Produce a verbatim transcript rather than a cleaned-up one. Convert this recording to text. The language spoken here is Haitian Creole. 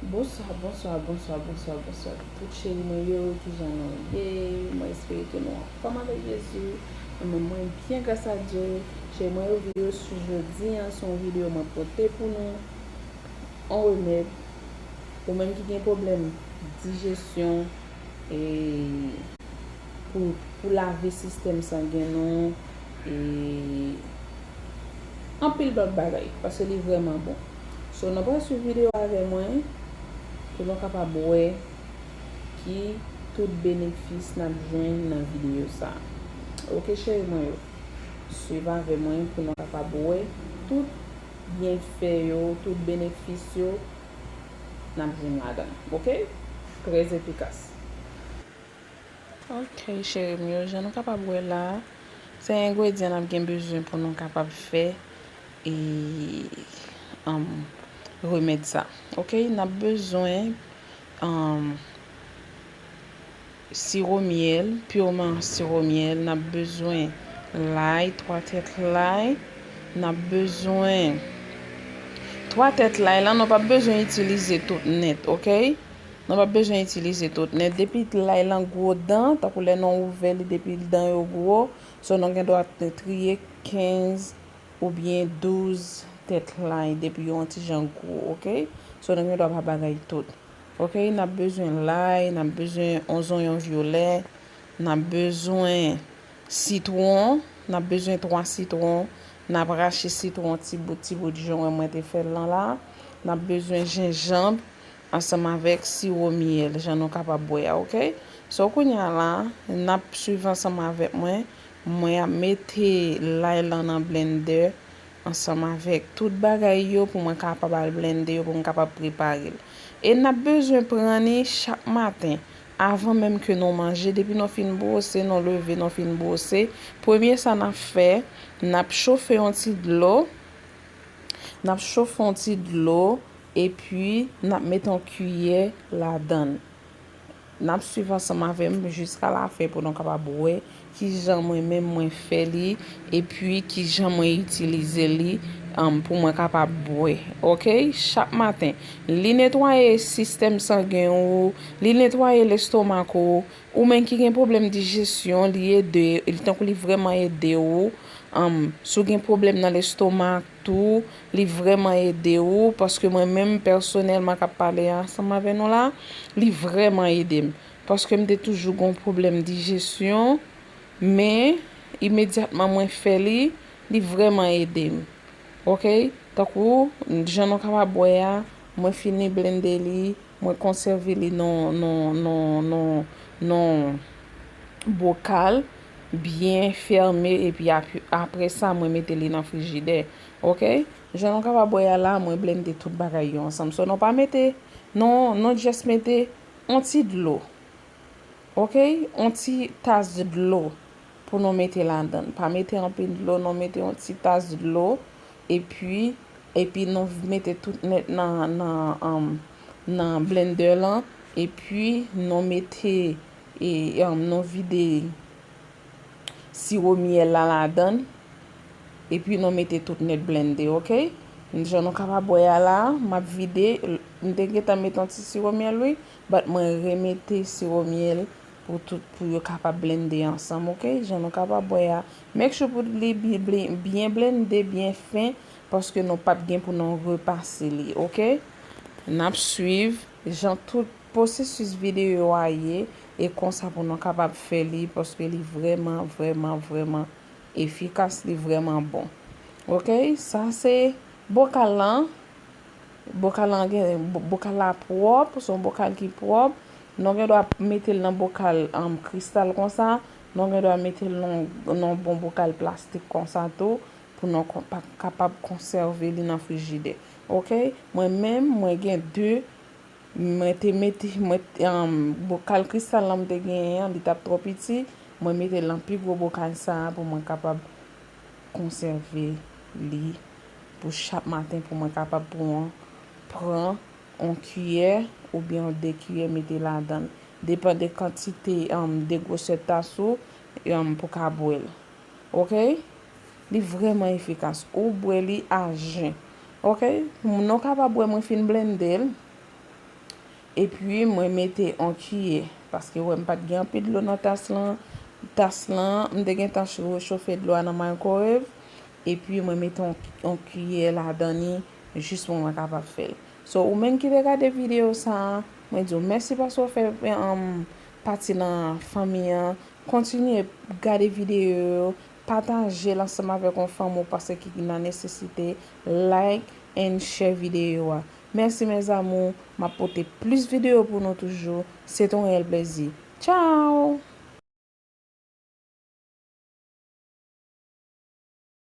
Bonswa, bonswa, bonswa, bonswa, bonswa. Tout cheri mwen yo, kijan nou ye? Mwen espere ke nou anfòm avèk Jezi. Mwen menm, mwen byen, gras a Dye. Cheri mwen yo, videyo sou jodi an, se yon videyo mwen pote pou nou. Yon remèd. Ou menm ki gen pwoblèm dijesyon, e pou, pou lave sistèm sangen nou, e anpil lòt bagay, paske li vrèman bon. So, nou pral swiv videyo avè mwen, pou nou kapab wè ki tout benefis n ap jwenn nan videyo sa. Oke, cheri mwen yo. Swiv avè mwen pou nou kapab wè tout byenfè yo, tout benefis yo n ap jwenn ladan. Oke? Trè efikas. Oke, cheri m yo, jan nou kapab wè la, se engredyan n ap gen bezwen pou nou kapab fè, e, um, remèd sa. Oke, n ap bezwen, um, siwo myèl, piman siwo myèl, n ap bezwen lay, twa tèt lay, n ap bezwen twa tèt lay la, nou p ap bezwen itilize tout nèt, oke? Nou p ap bezwen itilize tout nèt. Depi lay lan gwo dan, tankou lè nou ouvè li, depi dan yo gwo, so nou gen dwa triye kenz oubyen douz tèt lay, depi yo yon ti jan gwo, oke? So nou gen dwa pa bagay tout. Oke, n ap bezwen lay, n ap bezwen yon zonyon vyolè, n ap bezwen sitwon, n ap bezwen twa sitwon, n ap rache sitwon ti bout, ti bout, jan w wè mwen te fè l lan la. N ap bezwen jenjanm ansanm avèk siwo myèl, jan nou kapab wè a, oke? So, kounye a la, n ap swiv ansanm avèk mwen. Mwen ap mete lay lan nan blendè ansanm avèk tout bagay yo pou mwen kapab al blende yo, pou mwen kapab prepare l. E n ap bezwen pran li chak maten, avan menm ke nou manje, depi nou fin bwose, nou leve, nou fin bwose. Premye sa n ap fè, n ap chofe yon ti dlo, n ap chofe yon ti dlo, epi n ap mete yon kiyè ladan l. N ap swiv ansanm avè m jiska lafen pou nou kapab wè kijan mwen menm mwen fè li, epi kijan mwen itilize li, um, pou mwen kapab bwè. Oke? Chak maten, li netwaye sistèm sangen ou, li netwaye lestomak ou, ou menm ki gen pwoblèm dijesyon, li ede, li tankou li vrèman ede ou, um, si w gen pwoblèm nan lestomak, tou, li vrèman ede ou, paske mwen menm pèsonèlman k ap pale ansanm avè nou la, li vrèman ede m. Paske m te toujou gen yon pwoblèm dijesyon, men imedyatman mwen fè li, li vrèman ede m. Oke? Tankou, jan nou kapab wè a, mwen fini blende li, mwen konsève li nan, nan, nan, nan, nan bokal byen fèmen, epi ap-, apre sa, mwen mete li nan frijidè. Oke? Jan nou kapab wè a la, mwen blende tout bagay yo ansanm. So, nou pa mete, non, nou just mete yon ti dlo. Oke? Yon ti tas dlo pou nou mete ladan l. Pa mete anpil dlo, non, mete yon ti tas dlo. Epi, epi nou mete tout nèt nan, nan, um, nan blendè lan. Epi nou mete, e, um, nou vide siwo myèl la ladan l. Epi nou mete tout nèt blende, oke? Jan nou kapab wè a la, m ap vide, m te gentan mete yon ti siwo myèl, wi, but mwen remete siwo myèl pou tout, pou yo kapab blende ansanm, oke? Jan nou kapab wè a, make sure pou li bi-, bli-, byen blende, byen fen, paske nou p ap gen pou nou repase li, oke? N ap swiv jan tout pwosesis videyo a ye, e konsa pou nou kapab fè li, paske li vrèman, vrèman, vrèman efikas, li vrèman bon. Oke, sa se bokal lan. Bokal lan gen, bo-, bokal la pwòp, se yon bokal ki pwòp. Nou gen dwa mete l nan bokal, um, kristal konsa. Nou gen dwa mete l nan, nan bon bokal plastik konsa tou, pou nou kon-, pa, kapab konsève li nan frijidè. Oke, mwen menm, mwen gen de Mwen te mete, mwen, um, bokal kristal lan mwen te genyen an, li t ap twò piti. Mwen mete l nan pi gwo bokal sa a pou mwen kapab konsève li pou chak maten, pou mwen kapab pran, pran yon kiyè oubyen yon de kiyè mete ladan l. Depann de kantite, um, de gwosè tas ou, um, pou ka bwè l. Oke? Li vrèman efikas. Ou bwè li a jen. Oke? Nou kapab wè mwen fin blende l. Epi mwen mete yon kiyè, paske wè m pa t gen anpil dlo nan tas lan. Tas lan, m te gentan cho- rechofe dlo a nan microwave. Epi mwen mete yon, yon kiyè ladan li, jis pou mwen kapab fè l. So, ou menm ki te gade videyo sa a, mwen di w mèsi paske w fè um, pati nan fanmi an. Kontinye gade videyo yo, pataje l ansanm avèk yon fanmi w panse ki nan nesesite, like and share videyo a. Mèsi mes amours, m ap pote plis videyo pou nou toujou. Se te yon reyèl plezi. Tchao!